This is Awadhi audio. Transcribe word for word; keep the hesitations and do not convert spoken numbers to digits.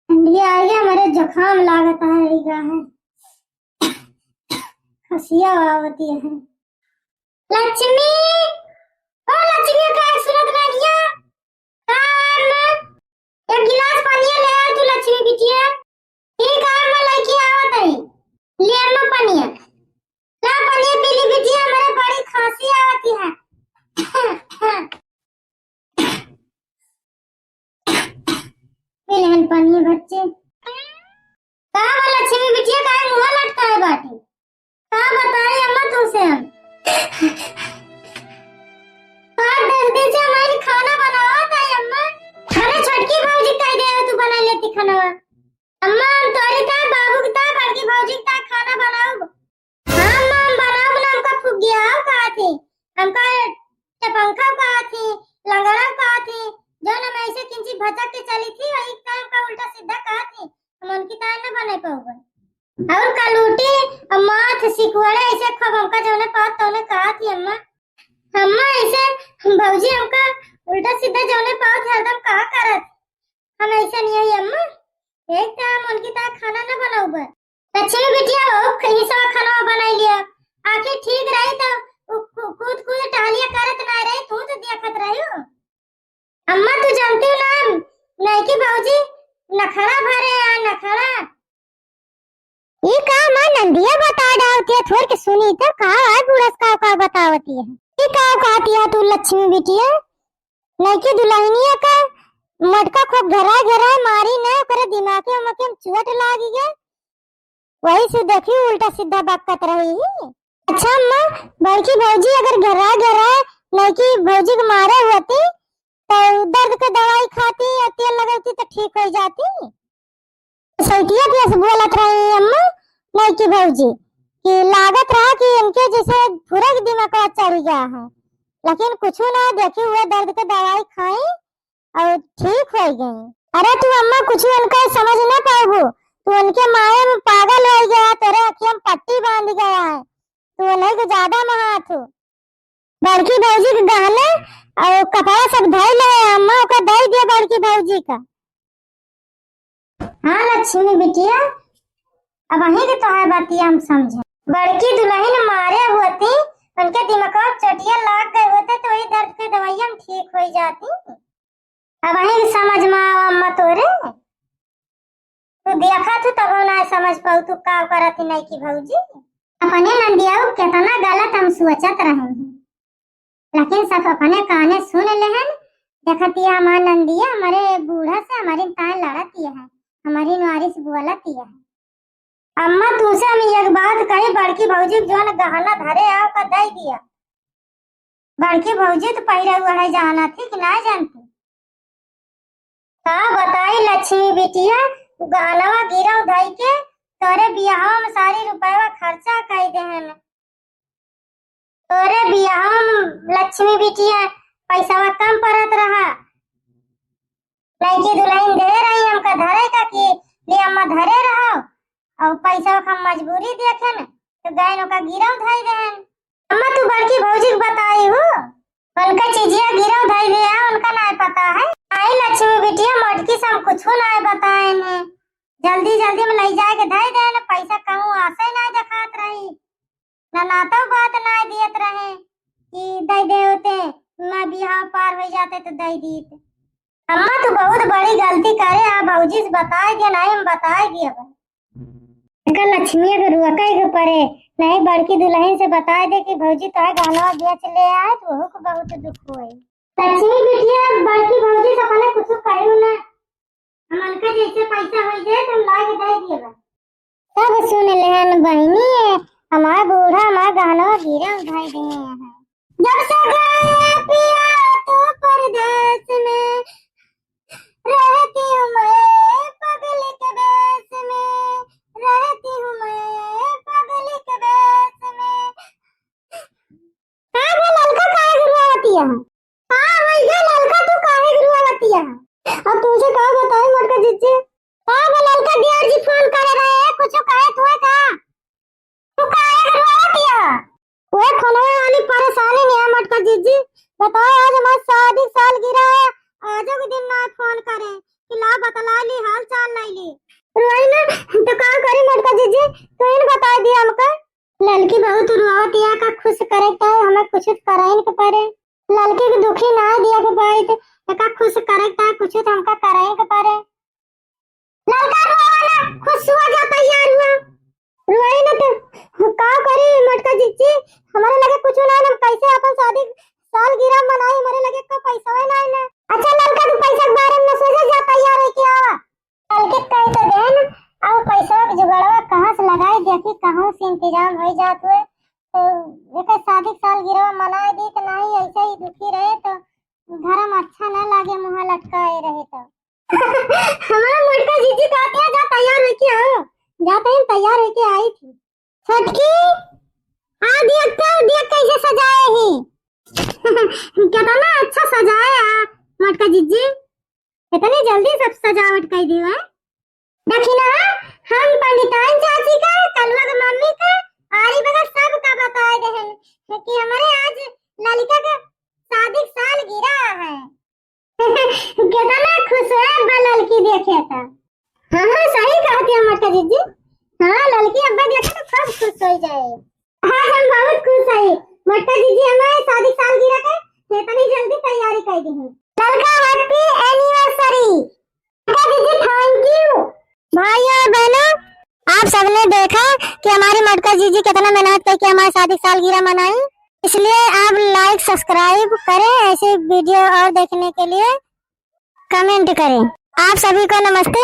ठंडिया आ गया, मेरे जुकाम लागत है, ई का है, खसिया आवती है। लक्ष्मी, ओ लक्ष्मी, का सुनत ना गया? का अम्मा? एक गिलास पानी ले आ तू लक्ष्मी बिटिया। ठीक है, मैं लेके आवत हई। ले अम्मा पानी। ला पानी पी ली बिटिया, हमरे बड़ी खांसी आवती है। पी लेहन पानी बच्चे। का बा लक्ष्मी बिटिया, काहे मुंह लटकाए बाटी? का बताई अम्मा तुमसे हम? का दस दिन से हमारी खाना बनावा था अम्मा। अरे छोटकी भौजी कह दे तू बना लेती खाना। अम्मा हम तोरी था, बाबू की था, बड़की भौजी की था खाना बनाऊ। हाँ अम्मा, हम बनाऊ ना, हमका फुगिया कहा थी, हमका टपंखा कहा थी, लंगड़ा कहा थी, जो ना मैं ऐसे किंची भटक के चली थी, वही टाइम का उल्टा सीधा कहा थी, हम उनकी तान न बने पाऊंगा। और कलूटी और माथ सिकुड़े ऐसे खूब हमका जौने पात तौने कहा थी अम्मा। अम्मा ऐसे भौजी हमका उल्टा सीधा जौने पात हरदम कहा करत। हम ऐसे नहीं आई अम्मा, एक टाइम उनकी तान खाना न बनाऊ बा। लक्ष्मी बिटिया हो, कहीं से खाना बनाई लिया। आखिर ठीक रही तो उ कू-, कूद कूद टहलिया करत ना रही, तू तो देखत रही हो। अम्मा तू जानती हो ना, नैकी भौजी नखड़ा भरे आ नखड़ा। ई का माँ नंदिया बता डालती है, थोड़ के सुनी तो का है बूढ़स का, का बतावती है। ई का कहती है तू लक्ष्मी बिटिया, नैकी दुल्हनिया का मटका खूब घेरा घेरा मारी ना, ओकरे दिमागे उमागे में चोट लागी गया। वही से देखी उल्टा सीधा बकत रही ही। अच्छा अम्मा, बड़की भौजी अगर घेरा घेरा नैकी भौजी के मारे होती तो दर्द के दवाई खाती या तेल लगती तो ठीक हो जाती। सैतिया के ऐसे बोलत रही अम्मा नैकी भौजी कि लागत रहा कि इनके जैसे पूरा के दिमाग चढ़ गया है, लेकिन कुछ ना, देखी हुए दर्द के दवाई खाई और ठीक हो गई। अरे तू अम्मा कुछ उनका समझ ना पाबू, तू उनके माया में पागल हो गया, तेरे अखिया में पट्टी बांध गया है, तू उन्हीं को ज्यादा महात हो। बड़की भौजी के गहने और कपड़ा सब धई ले अम्मा, ओका दई दिया बड़की भौजी का। हाँ लक्ष्मी बिटिया, अब वहीं के तोहार बतिया हम समझे। बड़की दुल्हन मारे होती, उनके दिमाग में चोटिया लाग गए होते तो वही दर्द के दवाइया में ठीक हो जाती। अब वहीं के समझ में आवा अम्मा तोरे। तू देखा तू तब ना समझ पाऊ तू का करत ही नैकी भौजी। अपने नंदिया को कितना गलत हम सोचत रहे हैं, लेकिन सब अपने काने सुन लेहन। देखतिया हमार नंदिया हमारे बूढ़ा से हमारी ताए लड़तिया है, हमारी नुआरी से बोलतिया है। अम्मा तुमसे हम एक बात कही, बड़की भौजी के जौन गहना धरे आओ का दई दिया। बड़की भौजी तो पहिरे हुआ है, जाना थी कि ना जानती? का बताई लक्ष्मी बिटिया, गहनवा गिरव धई के तोरे बियाह में सारी रुपया खर्चा कर देहन। तोरे बियाह में लक्ष्मी बिटिया पैसा कम पड़त रहा, लड़की दुल्हन दे रही हमका धरे का कि ले अम्मा धरे रहो, और पैसा का मजबूरी देखे न तो गए ओका गिरव धई देहन। अम्मा तू बड़की भौजी के बताई हो, उनका चीजिया गिरव धई दे आ, उनका नाय पता है। आई लक्ष्मी बिटिया मोटकी से हम कुछ नाय बताए ने, जल्दी जल्दी में ले जाए के धई दे न, पैसा कहूँ आसे नाय देखात रही, ना नातो बात नाय दियत रहे कि दई दे होते, मैं बियाह पार हो जाते तो दई दीत। अम्मा तू बहुत बड़ी गलती करे आ, भौजी से बताए दिया, नहीं हम बताए दिया बा। एकर लक्ष्मी के रुआ कहे के परे, नहीं बड़की दुल्हन से बताए दे कि भौजी तोहे गहनवा बेच ले आए तो ओहू को बहुत दुख होए। लक्ष्मी बिटिया बड़की भौजी से अपने कुछ कहियो ना, हम उनका जैसे पैसा हो जाए तो हम ला के दे दिए बा। सब सुन लेहन बहिनी, हमार बूढ़ा हमार गहनवा गिरव धई दिए हैं। जब से गया पिया तू परदेस में, रहती हूँ मैं पगली के भेस में, रहती हूँ मैं पगली के भेस में। का बा ललका काहे के रुआवतिया? का भइया ललका तू काहे के रुआवतिया? अब तुमसे का बताई मोटका जीजी? का बा ललका देवर जी फोन करे रहे, कुछ कहे तू का? तू काहे के रुआवतिया? ओए फोनवा वाली परेशानी नहीं है मोटका जीजी, बताओ आज हमार शादी सालगिरह फोन करे कि ला बतला ली, हाल चाल ले ली। रोई ना, तो का करी मोटका जीजी, तू ही न बताई दिया हमका। ललकी बहुत रोवत या, का खुश करे के है, हमें कुछ कराइन के पड़े। ललकी के दुखी ना दिया के पाई, तो का खुश करे के है, कुछ तो हमका कराइन के पड़े। ललका रोवा ना, खुश हुआ जा, तैयार हुआ। रोई ना तो का करी मोटका जीजी, हमारे लगे कुछ ना, हम कैसे अपन शादी सालगिरह मनाई, हमारे लगे को पैसा ना है ना। अच्छा ललका, तू पैसा के बारे में ना सोचे, जा तैयार होके आवा। ललकी कह तो देन, अब पैसा के जुगाड़वा कहाँ से लगाई, देखी कहूँ से इंतजाम हो जात हुए, तो एक शादी के सालगिरह मनाए दी, तो नहीं ऐसे ही दुखी रहे तो घर में अच्छा ना लागे, मुँह लटकाए रहे तो। हमारा मोटका जीजी कहती है, जा तैयार होके आओ। जाते ही तैयार होके आई थी। छोटकी, आ देख तो, देख कैसे सजाए ही। कितना अच्छा सजाए आ मोटका जीजी, इतनी जल्दी सब सजावट कर दी है। देखी ना, हम पंडिताइन चाची का, कलुआ के मम्मी का, आरी बगल सब का बताए देहन कि हमारे आज ललिका का शादी के सालगिरह है। कितना खुश है बा ललकी देखे तो। हाँ, हाँ, सही कहती है मोटका जीजी। हाँ, ललकी अब्बा देखे तो सब खुश हो जाए। आज हम बहुत खुश है मोटका जीजी, हमारे शादी सालगिरह के इतनी जल्दी तैयारी कर दी है। ललका, happy anniversary। मोटका जीजी, thank you। भाइयों और बहनों, आप सबने देखा कि हमारी मोटका जीजी कितना मेहनत करके हमारी शादी सालगिरह मनाई, इसलिए आप like subscribe करें ऐसे video और देखने के लिए। Comment करें। आप सभी को नमस्ते।